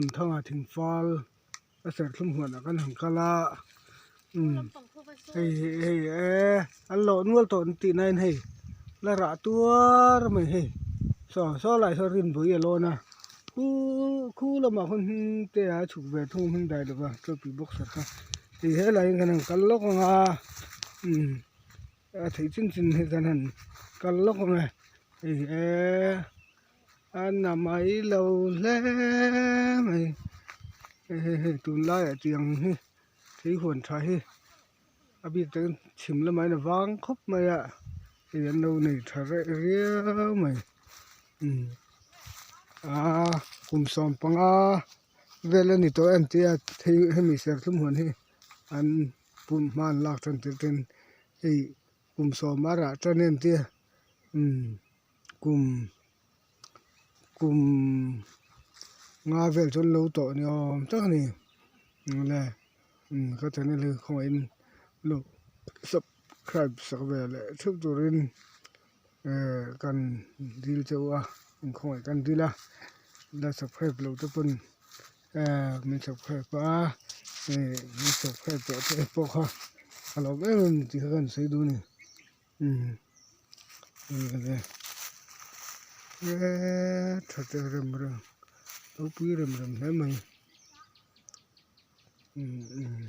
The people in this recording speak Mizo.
Lalnunthanga thingfal a serthlum huanah kan han kal a umm hei hei eee an lawh nual tawh an tih naiin hei la rah tuar mai hei saw saw lai saw rinbui a lawn a khu khu lamah khawn hming te a chhuk ve thung hming dai lova tawpui boxer kha hei helai hian kan han kal lawk ang a umm a theih chin chin hi kan han kal lawk ang e hei eee a na mai lo hle mai hei hei hei tunlaiah tiang hi thei huan tha hi a bik takin chhim lamah hian a vang khawp mai a hei an lo nei tha reuh riau mai umm aaa kum sawmpanga vel a ni tawh em tih a thei hemi serthlum huan hi an pum hma an lak tan tir ten hei kum sawma rah tan em tih a umm kum kum nga vel chu an lo tawh ni awm tak a ni awle umm ka channel hi khawngaihin lo subscribe sak ve leh theuh turin ehh kan dil chauh a inkhawngaih kan dil a la subscribe loh te pawn ehh min subscribe a ehh min subscribe tawh te pawh kha a lawm em em tih kha kan sawi duh a ni umm eee tha te rem rem ropui rem rem hle mai umm umm.